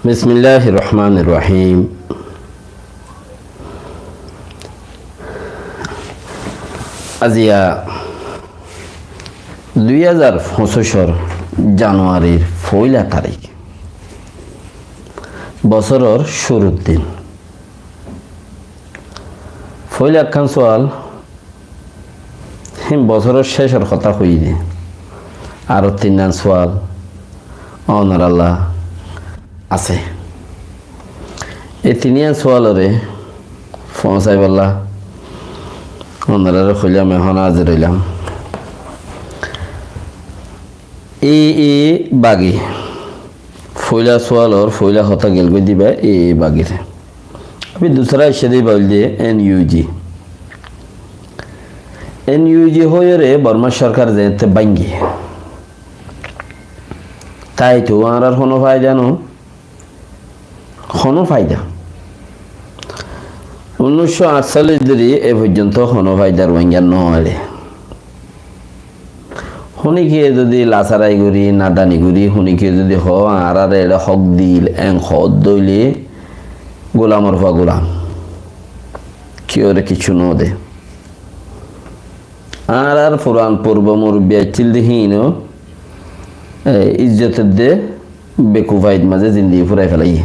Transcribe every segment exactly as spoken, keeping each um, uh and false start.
Bismilláhir rohmánir rohím. Aziya dui házar foñsicór januarir foóila tarík, bosóror cúrur din. Foóila ekkán sual, hín bosóror cécor hotá hoiyí de. Aró tinnán sual onorálla asé. E tinnán sualoré foóñsaibálla onoráre hoilám, ehón házir óilam. E, e bagi. Foóila sualor foóila hotá gel goi diba, e, e bagir. Abi dusra aiccé de íba óilde N U G. N U G hoiyóre Bormá sorkar zeéñtte báñgi, táito añárar honó faida no, honó faida. Unnúiccó añctállic dóri e foijjonto honó faida Ruáingar no eçé. Honikiye zodi lasarai gorí, nadani gorí, honikiye zodi hoó, añáráre eçé hók dil, en hoó dóile gulamor fua gulam. Kiyóre kiccú no de. Añárár furan furbo murubbi accíl de híin ó, e, izzotor de bekufait mazé zindigi furai felaiyé.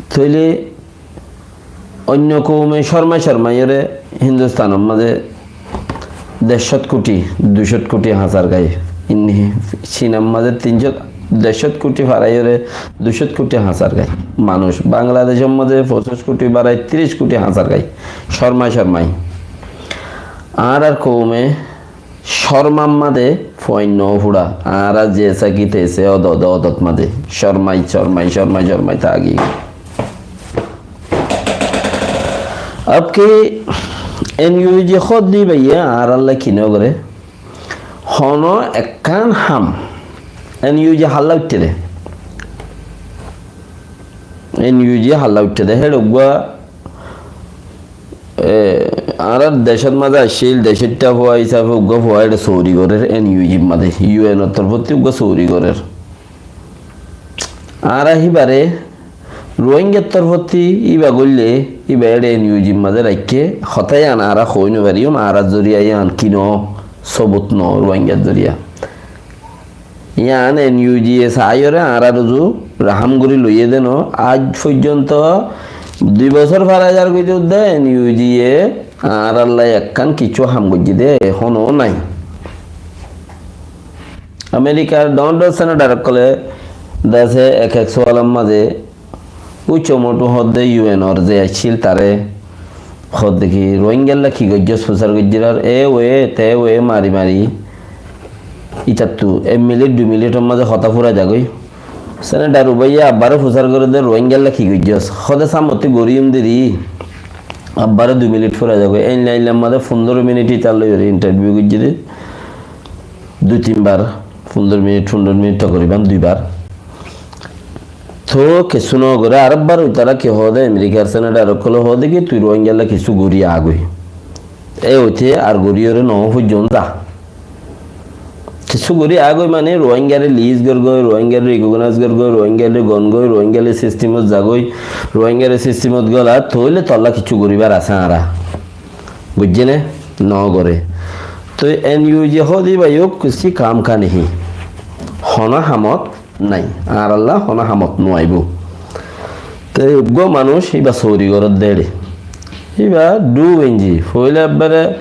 Tóile oinno koume córmai córmaiyóre Hindustanor mazé dercót kuthi, duicót kuthi hañsar gái. Inni Cinor mazé tincót, dercót kuthi faraiyóre duicót kuthi hañsar gái manúic. Bangladecór mazé foñsíc kuthi barai tiríc kuthi hañsar gái. Córmai córmai. Añárár koume córmar mazé fuain no fura. Añára zesáki tesé odot, odot mazé córmai, córmai, córmai, córmai táki. Abki N U G hoó de íbaye añárálla ki no goré? Honó ekkán ham. N U G hálla uiththé de. N U G hálla uiththé de. Héçe uggúa, e, añárár decót mazé accíl, decóitta fua hísafe uggúa fua héçe souri gorér, N U G mazé, U N or torfótti uggúa souri gorér. Añára híbare Ruáingar torfótti íba goillé, íba éçe N U G mazé raikké, hotá yián añára hoói no fariyúm, añárar zoriya yián ki no, sobut no, Ruáingar zoriya. Yián N U G e saáiyoré añárar uzu rahám gorí loiyé de no, aij foijjonto dui bosór farai zar goi de uddá N U G e añárálla ekkán kiccú ham goijjé de ehóno nái. Amerikar dhoóñr dhoóñr senetar ókkole dece ek ek sualor mazé ucco mothú hoódde U N or ze accíl taré hoódde ki Ruáingálla ki goijjós fusár goijjér ar e we te we mari mari itattú ek minit dui minitor mazé hotá fúrai zagói. Senetar ubáye abbaró fusár gorédde Ruáingálla ki goijjós hoóde sámottí goríyum deri abbaró dui minit fúrai zagói. Einlla einllar mazé fundóro minit itar loi intarviu goijjé de. Dui tin bar, fundóro minit, fundóro minit tokoriban dui bar. Toó kessú no goré, arekbar ói tará ki hoóde, Amerikar senetar ókkole hoóde ki, tui Ruáingálla kessú gorí agói. E óite ar goríyoré no foijjón za. Kessú gorí agói mane Ruáingáre lis gorgói, Ruáingáre rikognáis gorgói, Ruáingáre gongói, Ruáingáre sistimot zagói, Ruáingáre sistimot gola, tóile tolla kessú goríbar asé añára. Buijjé né? No goré. Toi N U G hoóde íba yó kessú kam ka nehi. Honó hamot nái. Añárálla honó hamot no aibó. Te uggúa manúic íba souri gorédde éçe. Íba dhu enji. Foóila ebbare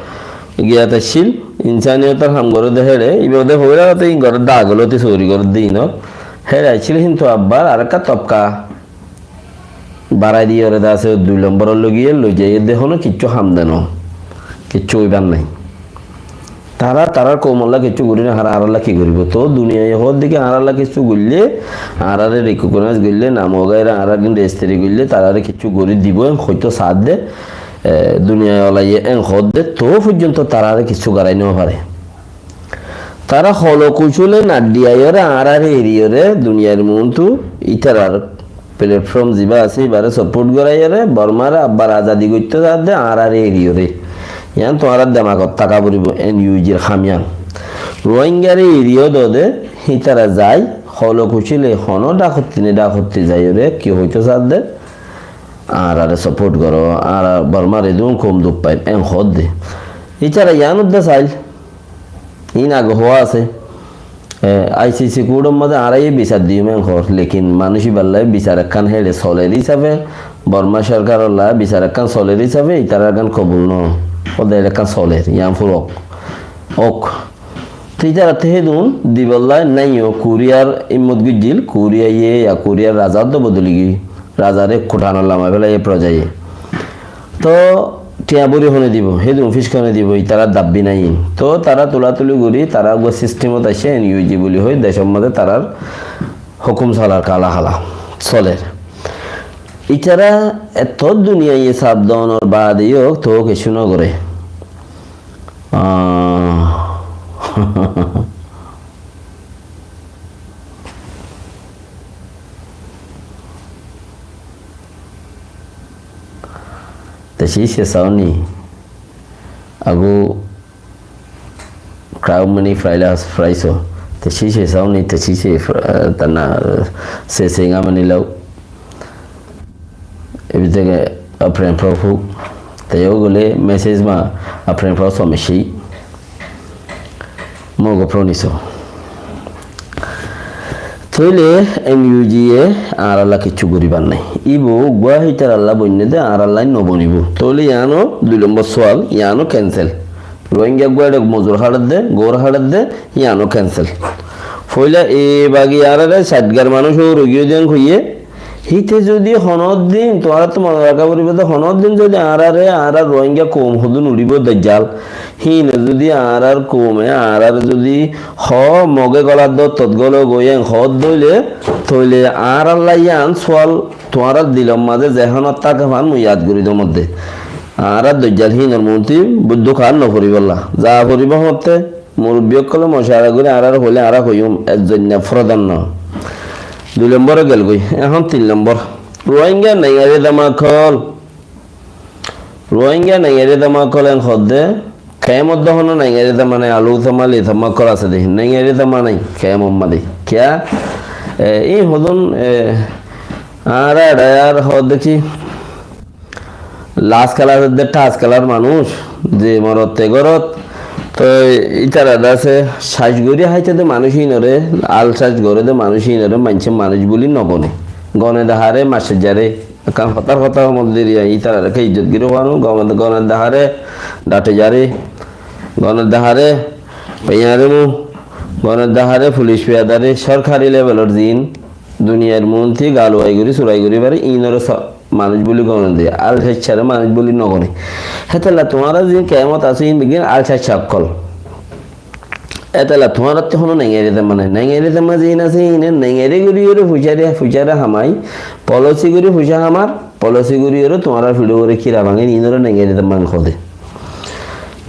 giyat accíl, insaniyotor ham gorédde héçe. Íba de foóila hotá ín gorédde agolóti souri gorédde ín. Héçe accíl kintu abbar arekka tobka barai diyoré de asé dui lombor loi giyé loi zaiyé de honó kiccú ham de no, kiccú óibar nái. Tará tarár koumolla kiccú gorí no fare, añárálla ki goríbo? Toó duniyaye hoódde ki añárálla kiccú goillé, añáráre rikognáis goillé, nam wagaira añárar gín rejisteri goillé, taráre kiccú gorí dibó en hoitó saádde, e, duniyaye olaye en hoódde, toó foijjonto taráre kiccú gorái no fare. Tará holo kucúle naddiyaiyóre añáráre eriyoré duniyair muúntu ítarar platform zibá asé íbaré support goráiyoré Bormáre abbar azadi goittó saádde añáráre eriyoré. Yián tuáñrar demagot táka foribó N U G r ham yián. Ruáingáre eriyó dode hítara zai Hólo kucíle honó dhakotti ne dhakotti zaiyóre ki hoitó saádde? Añáráre sapót goró, añára Bormar edún koum duk fair, en hoódde. Ítara yián uddá sail. Iín age hoó asé. E, ICC kuthor mazé añára yé bisar diyum en hoór, lekin manúic ibálla bisar ekkán héçe soler hísafe, Borma sorkarolla bisar ekkán soler hísafe, ítara ekkán kobul no. Óde ekkán soler, yián furok. Ok. Te ítarattú hédun dibolla nái yó, Kuriyar immot guijjil, Kuriya ye ya Kuriyar raza uddá bodoli giyói, razare kuthanor lamai félaiye projaye. Toh thiañ bóri hone dibo, hédun fíc hone dibo, ítarar dabbi nái. Toh tará tulatuli gorí, tará uggúa sistemot aiccé, NUG buli hoi, decor mazé tarár hókum solar, kála kála soler. Ítara etó duniyaiye saf donor baade yó toh kessú no goré. Ah. Te cíce saóni, agu crowd mani fry las fry so. Te cíce saóni, te cíce fr-, eh, tana, eh, se se nga mani lau. Ebi teke apren profu. Te yó gole message ma apren profu so mesi. Mogo proniso. Tóile NUG ye añáralla kiccú goríbar nái. Íbo uggúa hítaralla boinné de, añáralla no bonibó. Tóile yiáno dui lombor sual, yiáno cancel. Rohingya uggúa eçe mozur háçedde, gór háçedde, yiáno cancel. Foila e bagi añáráre cait gar manúic óur óigiyoi de yián hoiyé, híte zodi honóddin, tuáñrattú mone raká foribó de, honóddin zodi añáráre, añárar Rohingya koum hodún uçíbo dajjal, híine zodi añárar koume, añáráre zodi hoó Moge golar dóttot gólok goi yián hoódde óile, tóile añárálla yián sual tuáñrar dilor mazé zehónot táke fán mui yad gorí dómodde. Añárar dajjal híinor muúntu buddúk ar no foribólla. Za foribó hoóñtte, murubbi ókkole mocara gorí añáráre hoilé añára hoiyúm, ezzon nefrodon no. Dui lombore gelgói, ehón tin lombor. Rohingya nengeri dama ókkol. Rohingya nengeri dama ókkol en hoódde, kemot de honó nengeri dama nai, alu dama, li dama ókkol asé de. Nengeri dama nai, kemot mazé. Kiyá? E, íin hodún, e, añára eçé ar hoódde ki? Las kelas de thas kelar manúic, ze morot te górot, toi ítara dase các gorí háite de manúic ínore, al các goré de manúic ínore, maincé manúic buli no gone. Gone de hare, maccajjare, ekkán hotár hotá homot deri, ítara ke ijjot gorí hoano, gone, gone de hare, dhate jare, gone de hare, peyare mu, gone de hare, fulic peyadare, sorkari levelor zin, duniyair muúntu galuwai gorí, surai gorí fare, ínore so-, manúic buli gone de, al caccaré manúic buli no gone. Hétolla tuáñra zin kemot asó, in begin al cacca ókkol. Hétolla tuáñrattú honó nengeri dama nai. Nengeri dama zin asé, ine nengeri gorí yóre fucáre, fucáre hamai, polosi gorí fucá hamar, polosi gorí yóre tuáñrar fiço gorí kira bangin, inore nengeri dama hoó de.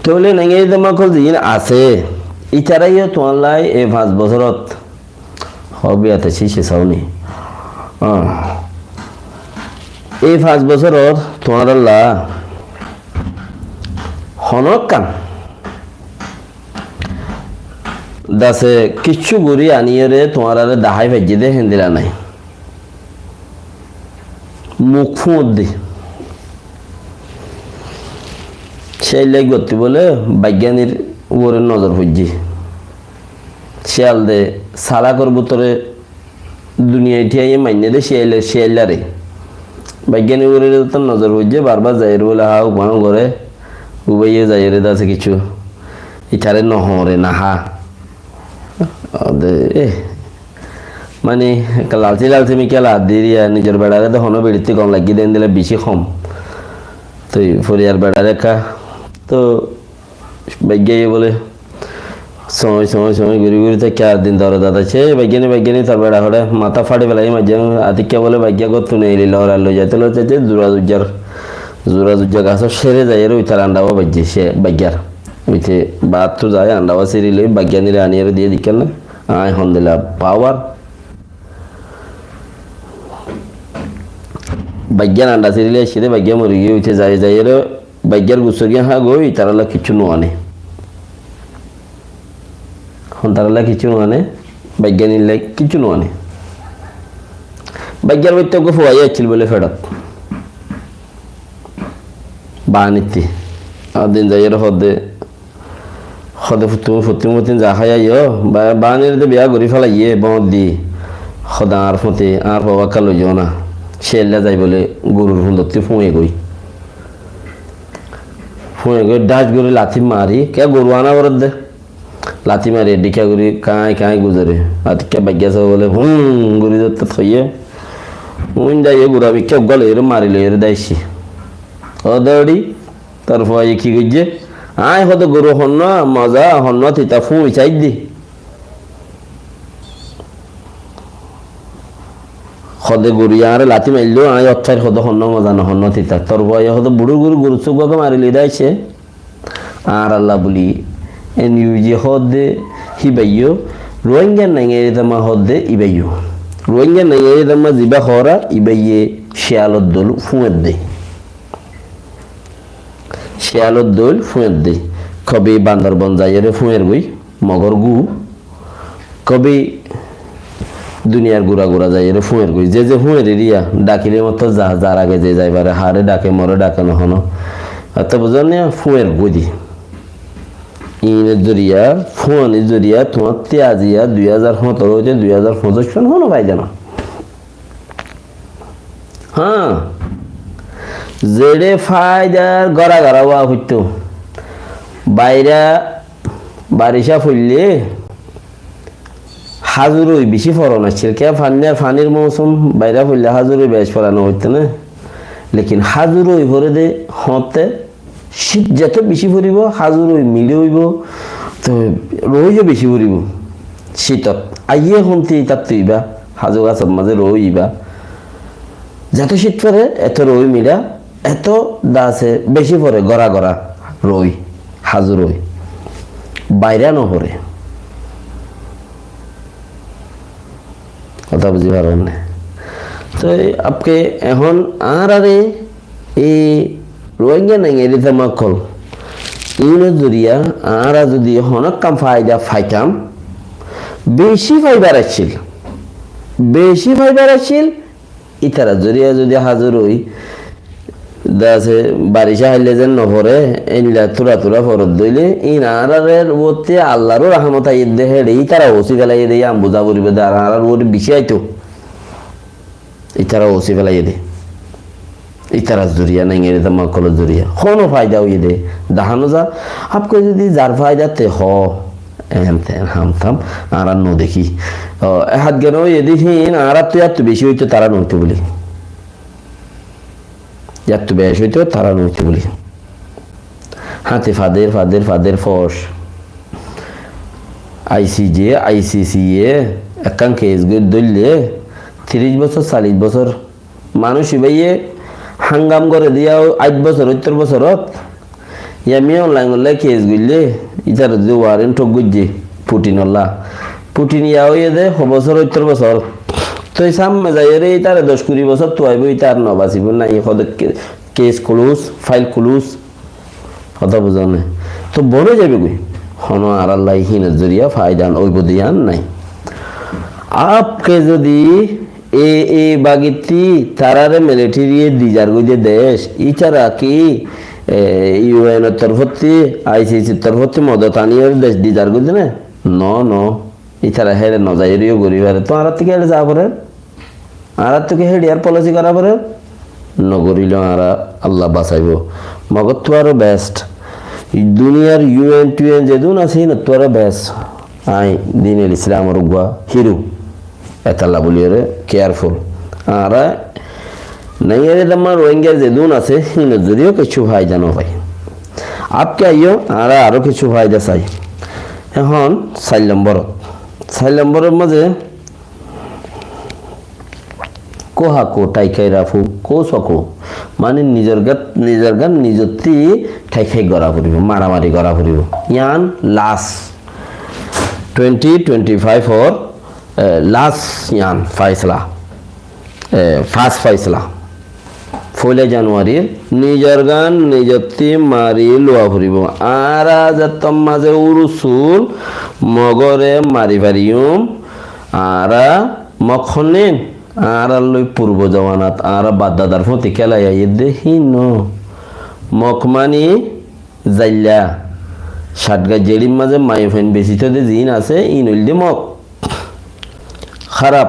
Tóile nengeri dama ókkol zin asé, ítara yó tuáñrallai e fañs bosórot Hoó biyata cíce saóni. Ah. Ei fañs bosórot tuáñralla honókkan dase kiccú gorí aníyore tuáñrare dahái faijjé dé héndilla nái. Muk fúñodde. Cíyailla gottí bóle baiggánir uore nozor foijjé. Cíyal de salakor bútore duniyai thíyaiyé mainné de cíyailla, cíyaillare. Baiggánir uore to nozor foijjé, barbar zaiyóre bóle há ufañó goré, ubaiye zaiyóre dase kiccú itare nohoóñre, nahá. Ode, eh, mani, ekka lalsi lalsi mikká ladiriya, nizor beçare de hono beçittí gom laiggé de endilla bicí hom. Toi foriyar beçare ekka, to baiggáye bóle, sóñi, sóñi, sóñi guri guri táikke ar din dore dada ce, baiggani, baiggani tor beça hoçé, matá façi félaiye maijjé, atikka bóle baigga gottú neeli lorai loi zaito loi zaito, zura zujjar, zura zujja gasór cére zaiyóre uitar andhawa baijjé, ce baiggar. Uite baattú zai andhawa siri loi baigganire aniyóre diye dikkan na. Aññí hondilla pawar. Baiggan andha siri loi aiccé de, baigga mori giyé, uite zai zaiyóre baiggar gusor giyán há goi, itaralla kiccú no ane. Hon taralla kiccú no ane. Baiggán illa kiccú no ané. Baiggár bútore uggúa fua accíl bóle feçot. Baánittí. Ar din zaiyóre hoódde, hoódde, "Futtún, futtún, futtún za hái aiyó, ba-, baánittí biya gorí felaiyé, boóñr di." Hoódde, "Añár fúañti, añár fua bákka loizó na." Céilla zai bóle gorur fundottí fúañi goi. Fúañi goi, dhác gorí latí mari, ke goru ana foredde. Latí mari eddíkka gorí kañi kañi guzore. Atikka baiggá só bóle, "Hum," gorí zottó hoiyé. Uin daiye gura mikká uggúa loiyóre mari loiyóre daiccí. "Ó dóri, tor fuaye ki goijjé?" Aññí hoódde, "Goru honnúa moza, honnúa tita, fúañi saiddi." Hoódde, "Goru añáre latí mailló, aññí ót sair hoódde honnúa moza no, honnúa tita." Tor fuaye hoódde, "Buçúr goru, goru sógguake mari loi daicce." Añáralla buli, N U G hoódde híbaiyó, Ruáinga nainga erizama hoódde íbaiyó. Ruáinga nainga erizama zibá hoóra, íbaiye ciyalor dóil fúañedde. Ciyalor dóil fúañedde. Kobi Bandorbon zaiyóre fúañer goi, Mogor gú. Kobi duniyar gura gura zaiyóre fúañer goi. Ze ze fúañer eriya, dhakile mottor za, zar age ze zai fare, hare dhake, more dhake no hono. Atta buzón niya, fúañer goi di. Iínor zoriya, fúañir zoriya, tuáñtti aziya dui házar hóñtoro óite dui házar foñsíc fán hono faida no. Há, zeçé faidar gora gora ówa foittó. Baira baricá foille házur ói bicí foron accíl. Kiyá fanir, fanir mousum, baira foille házur ói bec foran óitto na. Lekin házur ói fore de hoñtte cít zeto bicí foribó, házur ói miçá óibo, to roói yó bicí foribó. Cítot aiyé hontí tattú ibá, házu gasor mazé roói ibá. Zeto cít fore, eto roói miçá, eto dase bicí fore gora gora roói, házu roói. Baira no fore. Hotá buzí faron né? To ei apke ehón añárare ei Ruáinga nainga erizama ókkol, iínor zoriya añára zodi honó ekkán faida faitam, bicí faibar accíl, bicí faibar accíl, ítarar zoriya zodi házur ói, dase baricá haille zen no fore, éilla tura tura forot dóile, iín añárar uore Allar ó rahámot aiyé de héçe, ítara ósi felaiyé de, yián buzá foribó de, ar añárar uore bicí aitó. Ítara ósi felaiyé de. Ítarar zoriya, nainga erizama ókkolor zoriya. Honó faida óiye de, dahá no za, apke zodi zar faidatte hoó, en ten ham tam, añára no dekí. Ó, e hát gene óiye de híin, añárattú yáttu bicí óito, tará no óito buli. Yáttu bec óito tará no óito buli. Háñti fader, fader, fader foc. I C J, I C C ye ekkán kes goi dóille tiríc bosór, callic bosór. Manúic ibáye hángam gore diya áit bosór, óittor bosórot. Yá mi online olla kes goille, ítar zodi warrant thók goijje, Putin olla. Putin yá óiye de, ho bosór, óittor bosór. Toi sámme zaiyóre ítare doc kuri bosór tuaibo, ítar no basibo, nai hodo ke-, case close, file close. Hotá buzó né? To bon ói zaibo goi. Hono añárar lai hínor zoriya faida óibo de yián nai. Apke zodi e, e bagitti tarare military ye dizar goi de dec, ítara ki, e, U N or torfotti, I C C r torfotti modot aniyóre dec dizar goi de né? No, no. Ítara héçe no zaiyóre yó gori fare. To añárattú ki héçe za forer? Añárattú ki héçe ar policy gora forer? No gorilé añára Allah basaibo. Mogottú aró best. Duniyar U N tu N zedún asé, hínottú aró best. Añí dinul Islamor uggúa hero. Etalla buliyóre careful. Añára nainga erizama Rohingya zedún asé, hínor zoriya kessú faida no fai. Apke aiyó, añára aró kessú faida sai. Ehón sair lomborot. Sair lomboror mazé kó hakó thaikai rafó, kó sokó. Mane nizor gán, nizor gán nizottí thaikai gora foribo, maramari gora foribo. Yián last twenty twenty-five or, eh, last yián faisla, eh, first faisla. Foila Januarir nizor gán nizottí mari luwa foribo. Añára zettót mazé urusul Mogore mari fariyum, Añára Mok honnín, añárar loi purbo zomanat añára bafdadar fúañti kélai aiyér dé híin no. Mok mani zailla, cátga jeçír mazé maiyafuain besito dé ziín asé, íin óilde Mok. Háraf,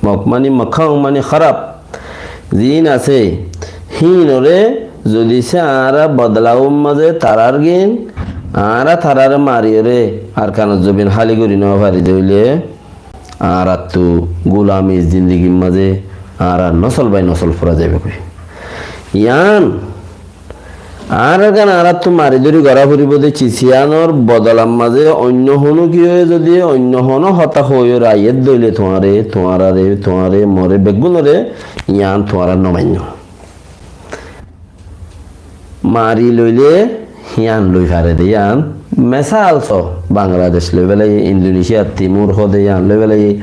Mok mani, Mok mani háraf. Ziín asé, híinoré zodi se añára bodolawar mazé tarár gín, añára taráre mariyóre Arkanor zobin háli gorí no fari dé óile, añárattu gulamir zindigir mazé añára nosol bái nosol fura zaibói. Yián añárar gán añárattu mari dóri gorá foribóu dé cis, yiánor bodolar mazé oinno honó kiyé zodi oinno honó hotá hoóiyoré aiyér dé óile tuáñre, tuáñráre, tuáñre, more, beggúnoré, yián tuáñra no mainno. Mari loilé yián loi fare dé yián. Mesal só, Bangladec loi félaiye, Indonesia, Timur hoó dé yián loi félaiye,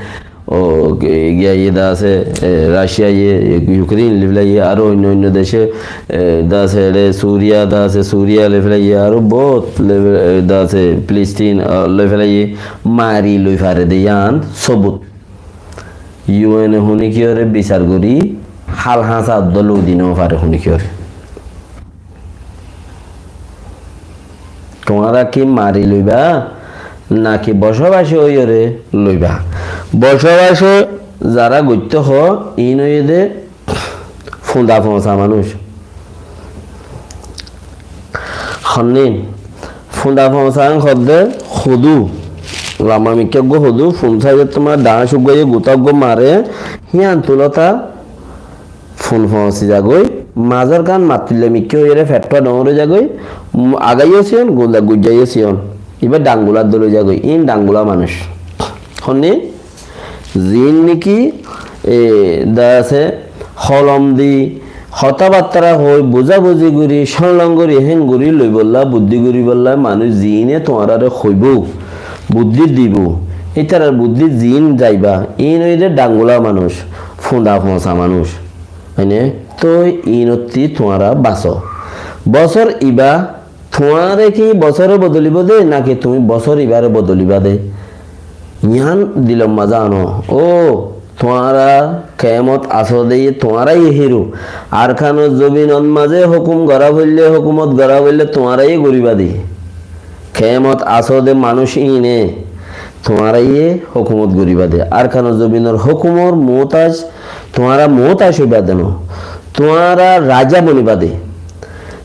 o, gi-, giyé dé asé, e, Racia ye, Ukrain loi félaiye, aró oinno oinno dece, e, dé asé eçé Suria, dé asé Suria loi félaiye, aró bout loi fé-, e, dé asé Filistin, a, loi félaiye, mari loi fare dé yián sobut. U N e honikiyóre bisar gorí hál háñsa uddó loi di no fare honikiyóre. Tuáñra ki mari loibá naki bocóbac óiyoré loibá? Bocóbac zará goittó hoó, iín óiye dé funda foñsa manúic. Honnín, funda foñsa hoódde hodú, lamba mikká eggúa hodú, fun saidottu mare, dhañc uggúa ye gutá uggúa mare, híyan tulóta fun foñsi zagói, mazór gán mattuilla mikká óiyore feṭ fua dhoóñr ói zagói, m-, agaiyó siyón, gunda guijjaiyó siyón. Ibá dhangulár dóil ói zagói, iín dhangulá manúic. Honní? Ziín niki, e, dé asé, holom di, hotábattára hoói, buzábuzi gorí, cóñlong gorí, héng gorí loibollá, buddí goríbollá, manúic ziíne tuáñráre hoibóu, buddí dibou, ítarar buddít ziín zaibá, iín óiye dé dhangulá manúic, funda foñsa manúic. Mane, tói iínottí tuáñra basó. Bosór ibá tuáñre ki bosóre bodolibóu dé, naki tuñí bosór ibáre bodolibá dé? Yián dilor mazé anó. Ó, tuáñra keyamot asó dé, tuáñraye híro. Arkanor zobinor mazé hókum gorá foillé, hókumot gorá foillé, tuáñraye goríba dé. Keyamot asó dé manúic iíne, tuáñraye hókumot goríba dé. Arkanor zobinor hókumor muhtac, tuáñra muhtac óiba dé no. Tuáñra raja boniba dé.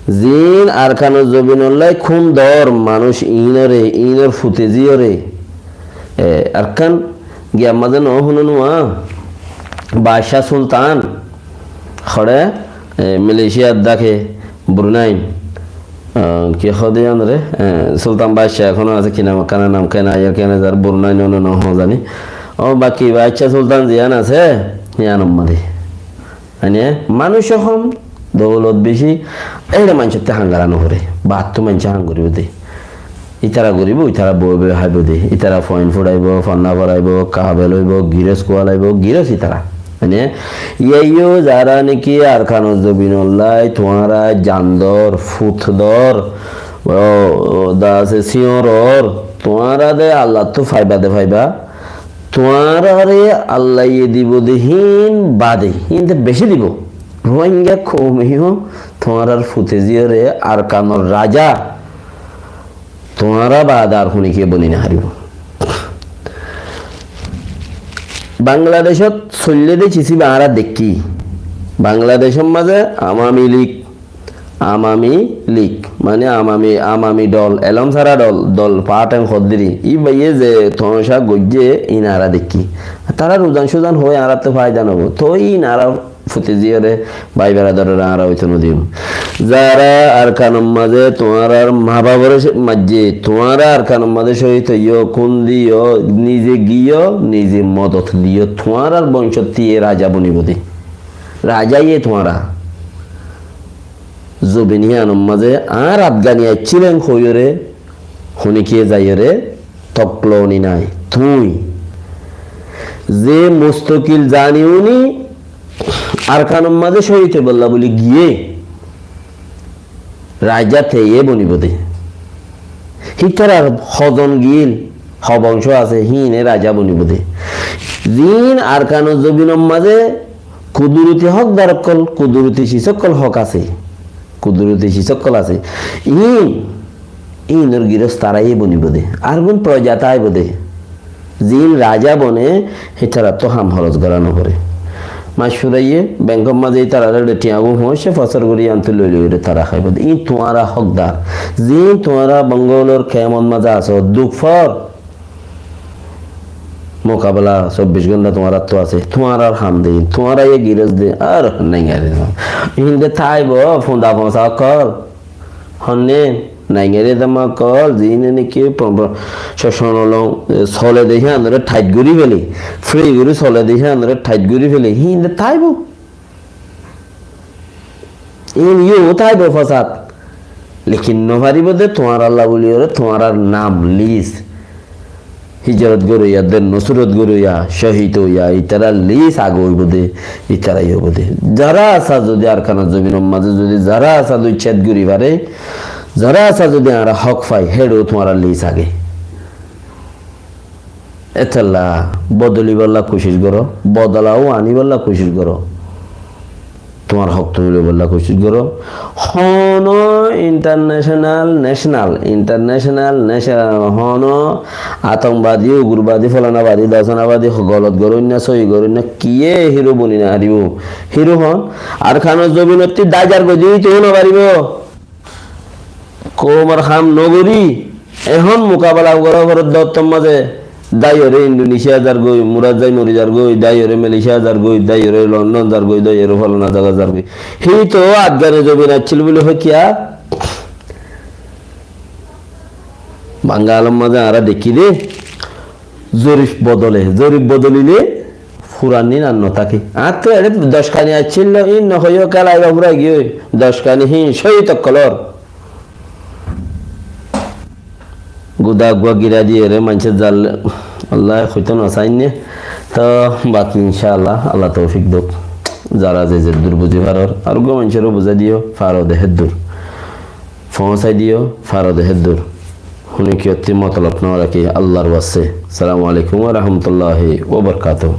Ziín Arkanor zobinollá kúndor manúic iínoré, iínor futezíyoré. E, Arkan giyar mazé no hono nuwa, Baccá Sultan, hoçé, e, Malaysiat dáke, Brunei. Ah, ki hoó dé yiánore? E, Sultan Baccá ehóno asé, ki nam, kena nam, kena aiyér, kena zar, Brunei no, no, no hoó zani. Ó, baki Baccá Sultan ziyán asé, yián ummadi. Mane, manúic hom, doulot beci, eçe maincótte hangara no goré. Battú maincé hang goríbo dé. Ítara goríbo, ítara boi boi háibo dé. Ítara fuain furaibó, fonná furaibó, háfel óibo, girós kualaibó, girós ítara. Mane, iyó zará niki Arkanor zobinollá tuáñra jandor, futdor, ó, ó, dé asé siyóñror, tuáñra dé Allattú faiba dé faiba. Tuáñráre Allaye dibou dé híin bade, híin te beci dibou. Rohingya koume yó tuáñrár futezíyoré Arkanor raja, tuáñra bade ar hone kiyé boni no faribóu. Bangladecót soillé dé cis ibá añára deikkí. Bangladecór mazé Awami Lig, Awami Lig, mane Awami, Awami dol, elóm sára dol, dol fáten hoddiri. Ibáye ze tomacá goijjé, iín añára deikkí. Tará ruzan-suzan hoói añárattú faida no óibo. Toi iín añára futezíyoré, bái beradaroré añára óito no diyum. Zará Arkanor mazé tuáñrár mabaforé maijjé, tuáñra Arkanor mazé cóhid óiyo, kúndi yó, nize giyó, nize modot diyó, tuáñrár boncótti e raja bonibóu dé. Raja ye tuáñra. Zobin híyanor mazé añár Afgani aiccílen hoiyóre, hone kiyé zaiyóre, tokloni nái. Tuñí ze mustokil zani uní Arkanor mazé cóhid óibolla buli giyé, raja teye bonibóu dé. Hítarar hozon giyíl, Hobongcó asé, híine raja bonibóu de. Ziín Arkanor zobinor mazé kuduroti hókdar ókkol, kuduroti sis ókkol hók asé. Kuduroti sis ókkol asé. Iín, iínor giros taráye bonibóu de. Ar gún proja táibou de. Ziín raja bone, hítarattú ham hóros gorá noforé. Mac furaiyé, benkor mazé ítararé thiañ gún hoóñcce fosór gorí iántu loi loiré tará háibou de. Iín tuáñra hókdar. Ziín tuáñra bongolor kemot mazé asó, duk for. Mukabela sobbic gónta tuáñrattú asé. Tuáñrar ham de, tuáñraye giros de, ar naingari. Híinde táibou, funda foñsa ókkol. Honné, naingari dama ókkol, ziíne niki pro-, pro-, cocon olong, e, sole de híanoré thait gorí fele. Free gorí sole de híanoré thait gorí fele. Híinde táibou. Iín yó táibou fosad. Lekin nofaribóu de tuáñralla buli óre tuáñrar nam lis. Hijrot goróya, den nusrot goróya, cóhid óiya, ítarar lis age óibou de, ítara yó óibou de. Zará asá zodi Arkanor zobinor mazé zodi zará asá zodi céd gorí faré, zará asá zodi añára hók fai, héçe tuáñrar lis age. Étolla bodolibálla kucíc goró, bodola ó aníbálla kucíc goró. Tuáñr hók tuñí loibálla kucíc goró. Honó international, national, international, national, honó atonkbadi, ugurbadi, folanabadi, dosanabadi, golot goróinna, sóiyi goróinna, kiyé híro boni nofaribóu. Híro hon, Arkanor zobinottí dái zargói de óitou nofaribóu. Koumor ham nogorí, ehón mukabela gorá foredde ottór mazé, dáiyoré Indonesia zargói, Murat zai mori zargói, dáiyoré Malaysia zargói, dáiyoré London zargói, dáiyoré folana zaga zargói. Híto Afgani zobin accíl buli hoikiya? Bangalor mazé añára dekí de, zorif bodole, zorif bodolile furanin ar notáke. Añáttu eçé dockani accíl, ín nohoiyó kélaiba furai giyói. Dockani hín cóhid ókkolór. Guda eggúa girá diyeré maincé zalle, Allah hoitó nosainné. Toh baki incá Allah, Allah toufik douk. Zará ze zeddúr buzí faror, ar eggúa maincóre buzái diyó, faro de héddúr. Foóñsai diyó, faro de héddúr. Húni kiyottí motolob norakí, Allar wassé. Assalamu alaikum wa rahmatullahi wa barakatuhu.